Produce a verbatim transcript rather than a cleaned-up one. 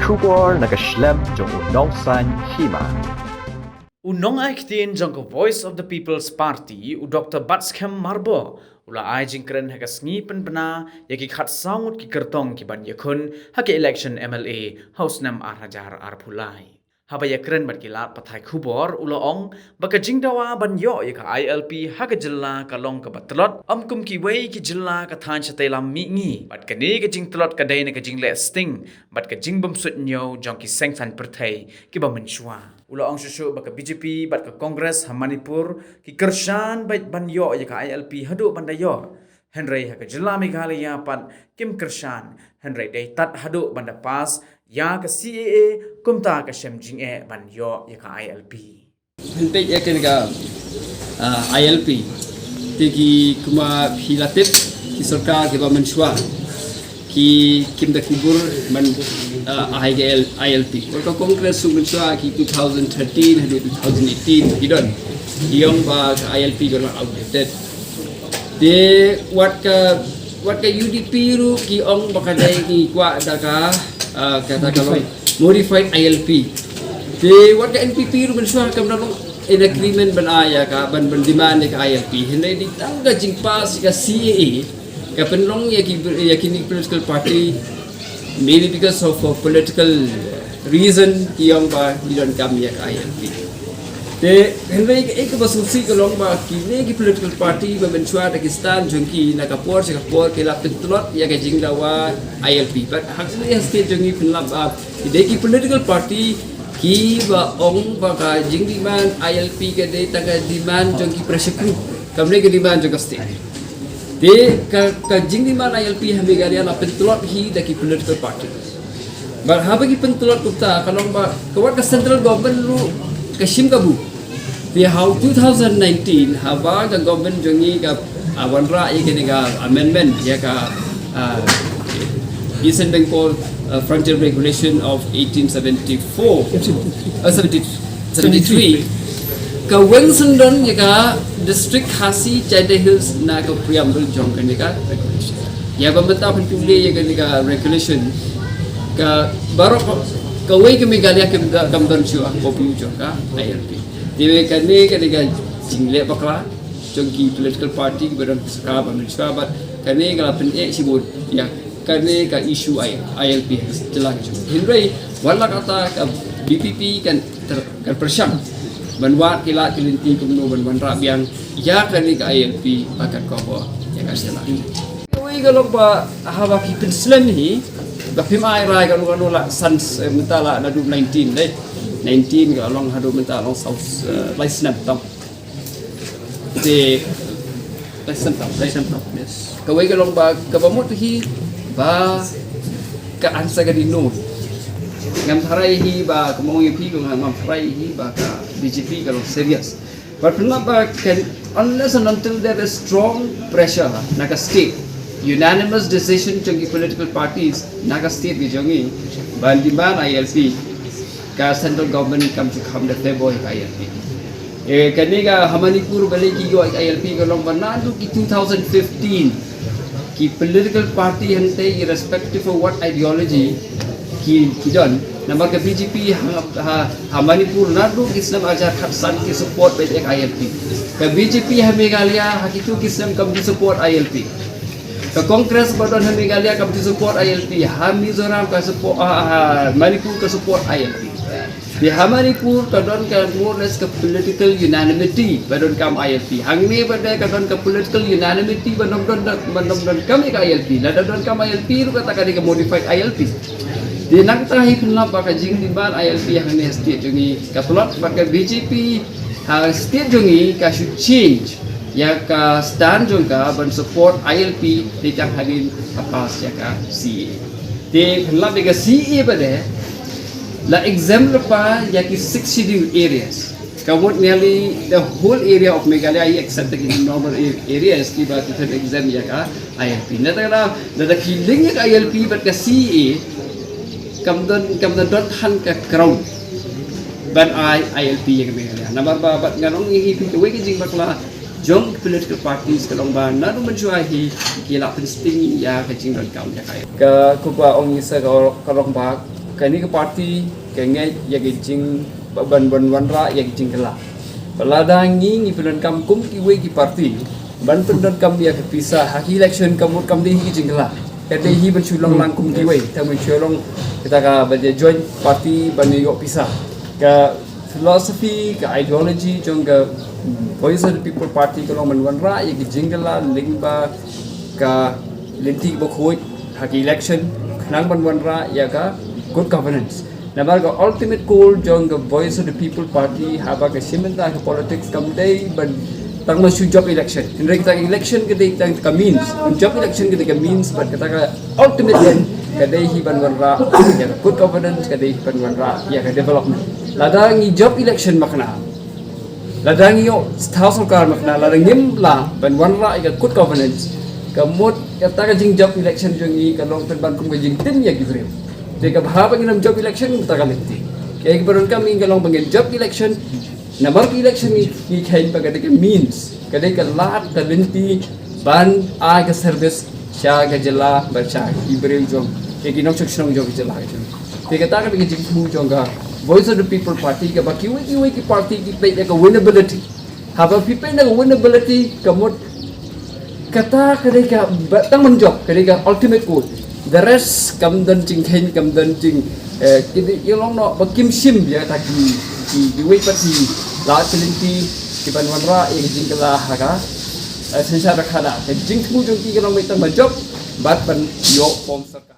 Khubor na ka shlem jong u Nongsaiñ Hima. U nongai ktien jong ka Voice of the People's Party, u Doktor Batskhem Myrboh, u la ai jingkren ha ka sngi pynbna ïa ki khatsaw ngut ki kyrtong ki ban ïakhun ha ka election M L A ha u snem ar hajar arphew lai. Haba ïakren bad ki lad pathai khubor, u la ong ba ka jingdawa ban ïoh ïa ka I L P ha ka jylla ka long kaba tlot, ym kum kiwei ki jylla ka thaiñ shatei lam mihngi, bad kane ka jingtlot ka dei na ka jingleh sting bad ka jingbymsuidñiew jong ki seng saiñ pyrthei kiba mynshuwa. U la ong shuh shuh ba ka B J P bad ka Congress ha Manipur ki kyrshan beit ban ïoh ïa ka I L P haduh ban da ïoh. Hynrei ha ka jylla Meghalaya pat kim kyrshan, hynrei dei tad haduh ban da pass ïa ka C A A, kumta ka shem jingeh ban ïoh ïa ka I L P. Phin peit ïa kane ka, ah, I L P. Te ki, kumba phi la tip, ki sorkar kiba mynshuwa ki kim da kubur ban, ah, ai ka I L P. Wat ka Congress ruh mynshuwa ki two thousand thirteen haduh two thousand eighteen ki don. Ki ong ba ka I L P ka long outdated. Te wat ka, wat ka U D P ruh ki ong ba ka dei, ki kwah da ka, ah, kata ka long modified I L P. Te wat ka N P P ruh mynshuwa kam da long in agreement ban ai ïa ka, ban, ban demand ïa ka I L P. Hynrei dei tang ka jingpass ïa ka C A A ka pynlong ïa ki, ïa kine political party, maybe because of a political reason, ki ong ba ki donkam ïa ka I L P. Te hynrei kaei kaba sngewsih ka long ba kine ki political party ba mynshuwa da ki stand jong ki na ka por sha ka por ki la pyntlot ïa ka jingdawa I L P. Bad ha kane ha state jong ngi phin lap ba ki dei ki political party kiba ong ba ka jingdemand I L P ka dei tang ka demand jong ki pressure group, kam dei ka demand jong ka state. Te ka, ka jingdemand I L P ha Meghalaya la pyntlot hi da ki political party. Bad haba ki pyntlot kumta ka long ba ka, wat ka central government ruh ka shim kabu. Te ha u two thousand nineteen haba ka government jong ngi ka, ah, wanrah ïa kane ka amendment ïa ka, ah, Eastern Bengal, ah, Frontier Regulation of eighteen seventy-four, ah, seventy, seventy-three, ka weng syndon ïa ka District Khasi Jaintia Hills na ka preamble jong kane ka regulation. Ïa ba mynta phin pule ïa kane ka regulation, ka baroh ka, kawei ka Meghalaya kam da, kam don shuh ha ka copy jong ka I L P. Te kane, kane ka jingleh bakla jong ki political party kiba don sorkar ba mynshuwa, bad kane ka la pyneh shibun ïa kane ka issue I, I L P ha ka jylla ka jong ngi. Hynrei wat la katta ka V P P kan ter, kan pyrshang ban wad ki lad ki lynti kumno ban wanrah biang ïa kane ka I L P ba kan cover ïa ka jylla. Kawei ka long ba haba phi pynslem hi, ba phim ai rai kano kano la san, eh, mynta la naduh nineteen, dei. Nineteen ka long haduh mynta long saw, eh, lai snem tam. Te, lai snem tam, lai snem tam. Yes. Kawei ka long ba kaba mut hi ba ka answer ka dei no. Ngam tharai hi ba, kumba ong ïa phi, ngam tharai hi ba ka B J P ka long serious. But pynlap ba kan, unless and until there is strong pressure na ka state, unanimous decision jong ki political parties na ka state ka jong ngi ban demand I L P, ka central government kam ju kham da favour ïa ka I L P. Eh, kane ka ha Manipur balei ki ïoh I L P ka long ba naduh ki two thousand fifteen ki political party hangtei, irrespective of what ideology ki, ki don. Namar ka B J P ha, ha, ha Manipur naduh ki snem ar hajar khatsan ki support beit ïa ka I L P. Ka B J P ha Meghalaya ha kito ki snem kam ju support I L P. Ka Congress ba don ha Meghalaya kam ju support I L P. Ha Mizoram ka support, ha, ha Manipur ka support I L P. Te ha Manipur ka don ka more or less ka political unanimity ba donkam I L P. Hangne pat ka don ka political unanimity ban ym don, ban ym donkam ïa ka I L P. Lada donkam I L P ruh kata ka dei ka modified I L P. Te nangta hi pynlap ba ka jingdemand I L P hangne ha state jong ngi ka tlot, bad ka B J P ha state jong ngi ka shu change ïa ka stand jong ka ban support I L P, te tang hadien ka pass ïa ka C A A. Te pynlap ïa ka C A A pat la exempt lypa ïa ki Sixth Schedule areas. Ka mut nearly the whole area of Meghalaya except the normal a-, areas kiba ki kan exempt ïa ka I L P. Nangta, nangta phi link ïa ka I L P bad ka C A A, kam don, kam don than ka Crown ban ai I L P ïa ka Meghalaya. Namar ba bad ngan ong ïa phi kawei ka jingbakla jong ki political parties ka long ba naduh mynshuwa hi ki la pynsting ïa ka jingdonkam ïa ka I L P. Ka, kumba ong ïa sa ka, ka long ba Kane ka party ka ngeit ïa ka jing ban ban wanrah ïa ka jingkylla. Ba lada ngi ngi pyndonkam kum kiwei ki party ban pyndonkam ïa ka pisa ha ki election, ka mut kam dei hi ka jingkylla. Ka dei hi ban shu long lang kum kiwei, tang ban shu long kata ka ba dei joint party ban ïoh pisa. Ka philosophy, ka ideology jong ka Voice of the People Party ka long ban wanrah ïa ka jingkylla lyngba ka lynti ba khuid ha ka election, khnang ban wanrah ïa ka good governance. Namar ka ultimate goal jong ka Voice of the People Party haba ka shim bynta ka politics kam dei ban tang ban shu jop election. Hynrei kata ka election ka dei tang ka means, ban jop election ka dei ka means, but kata ka ultimate end ka dei hi ban wanrah ïa ka good governance, ka dei hi ban wanrah ïa ka development. Lada ngi jop election makna, lada ngi ïoh thaw sorkar makna, lada ngim lah ban wanrah ïa ka good governance, ka mut kata ka jingjop election jong ngi ka long pynban kum ka jingtim ïa ki briew. Te ka bha ba ngin ym jop election, kata ka lynti. Kaei kaba donkam ngi ka long ba ngin jop election. Namar ka election ngi ngi kheiñ ba ka dei ka means, ka dei ka lad ka lynti ban ai ka service sha ka jylla bad sha ki briew jong, ïa ki nongshong shnong jong ka jylla ka jong. Te kata ka dei ka jingthmu jong ka Voice of the People Party, kaba kiwei kiwei ki party ki peit ïa ka winnability. Haba phi peit ïa ka winnability ka mut kata ka dei ka ba tang ban jop, ka dei ka ultimate goal. The rest kam don jingkheiñ, kam don jing, eh, ki dei, ïa long noh ba kim shim ïa kata ki, ki, kiwei pat ki lad ki lynti ki ban wanrah ïa ka jingkylla ha ka, eh, synshar khadar. Ka jingthmu jong ki ka long ba tang ban jop bad ban ïoh form sorkar.